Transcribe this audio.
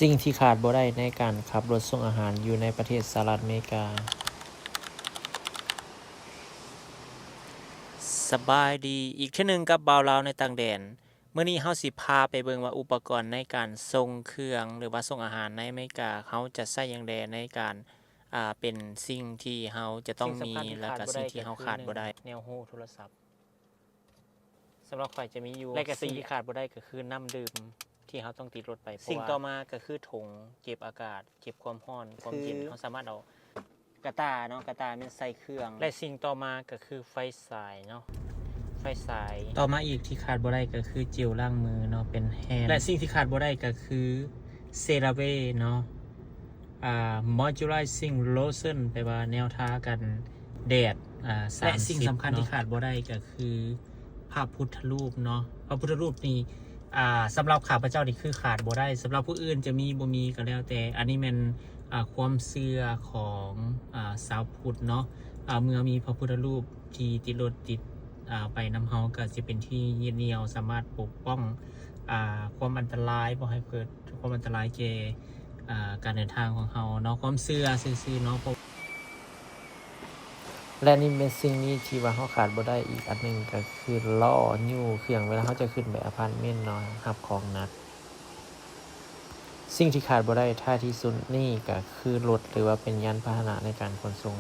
ສິ່ງທີ່ຂາດບໍ່ໄດ້ໃນການຂັບລົດສົ່ງອາຫານຢູ່ໃນປະເທດສະຫະລັດອາເມລິກາ. ສະບາຍດີອີກເທື່ອໜຶ່ງກັບບ່າວລາວໃນຕ່າງແດນ. ມື້ນີ້ເຮົາຊິພາໄປເບິ່ງວ່າອຸປະກອນໃນການສົ່ງເຄື່ອງ ຫຼືວ່າສົ່ງອາຫານໃນອາເມລິກາ ເຮົາຈະໃຊ້ຫຍັງແດ່ໃນການ ອ່າ ເປັນສິ່ງທີ່ເຮົາຈະຕ້ອງມີ ແລະກະສິ່ງທີ່ເຮົາຂາດບໍ່ໄດ້. ແນວຮູໂທລະສັບ ສຳລັບຂ້ອຍຈະມີຢູ່ ແລະກະສິ່ງທີ່ຂາດບໍ່ໄດ້ກະຄືນ້ຳດື່ມທີ່ເຮົາຕ້ອງຕິດລົດໄປ. ສິ່ງຕໍ່ມາກະຄືຖົງເກັບອາກາດ ເກັບຄວາມຮ້ອນ ຄວາມເຢັນ ເຮົາສາມາດເອົາກະຕ່າເນາະ ກະຕ່າແມ່ນໃສ່ເຄື່ອງ ແລະສິ່ງຕໍ່ມາກະຄືໄຟສາຍເນາະ ໄຟສາຍ. ຕໍ່ມາອີກທີ່ຂາດບໍ່ໄດ້ກະຄືເຈວລ້າງມືເນາະ ເປັນແຮນ ແລະສິ່ງທີ່ຂາດບໍ່ໄດ້ກະຄືເຊຣາເວເນາະ ອ່າ moisturizing lotion ແປວ່າແນວທາກັນແດດ ອ່າ ແລະສິ່ງສຳຄັນທີ່ຂາດບໍ່ໄດ້ກະຄືພະພຸດທະຮູບເນາະ ພະພຸດທະຮູບນີ້ ອ່າ ສຳລັບຂ້າພະເຈົ້ານີ້ຄືຂາດບໍ່ໄດ້ ສຳລັບຜູ້ອື່ນຈະມີບໍ່ມີກະແລ້ວແຕ່ ອັນນີ້ແມ່ນ ອ່າ ຄວາມເຊື່ອຂອງ ອ່າ ຊາວພຸດເນາະ ອ່າ ເມື່ອມີພະພຸດທະຮູບທີ່ຕິດລົດຕິດ ອ່າ ໄປນຳເຮົາ ກະຊິເປັນທີ່ຍຶດໜ່ຽວ ສາມາດປົກປ້ອງ ອ່າ ຄວາມອັນຕະລາຍ ບໍ່ໃຫ້ເກີດຄວາມອັນຕະລາຍແກ່ ອ່າ ການເດີນທາງຂອງເຮົາເນາະ ຄວາມເຊື່ອຊື່ໆເນາະ. ແລະນີ້ແມ່ນສິ່ງນີ້ທີ່ວ່າເຮົາຂາດບໍ່ໄດ້ອີກອັນໜຶ່ງ ກະຄືລໍ້ຍູ້ເຄື່ອງ ເວລາເຮົາຈະຂຶ້ນໄປອາພາດເມັນເນາະ ຮັບຂອງໜັກ. ສິ່ງທີ່ຂາດບໍ່ໄດ້ທ້າຍທີ່ສຸດນີ້ກະຄືລົດ ຫຼືວ່າເປັນຍານພາຫະນະໃນການຂົນສົ່ງ.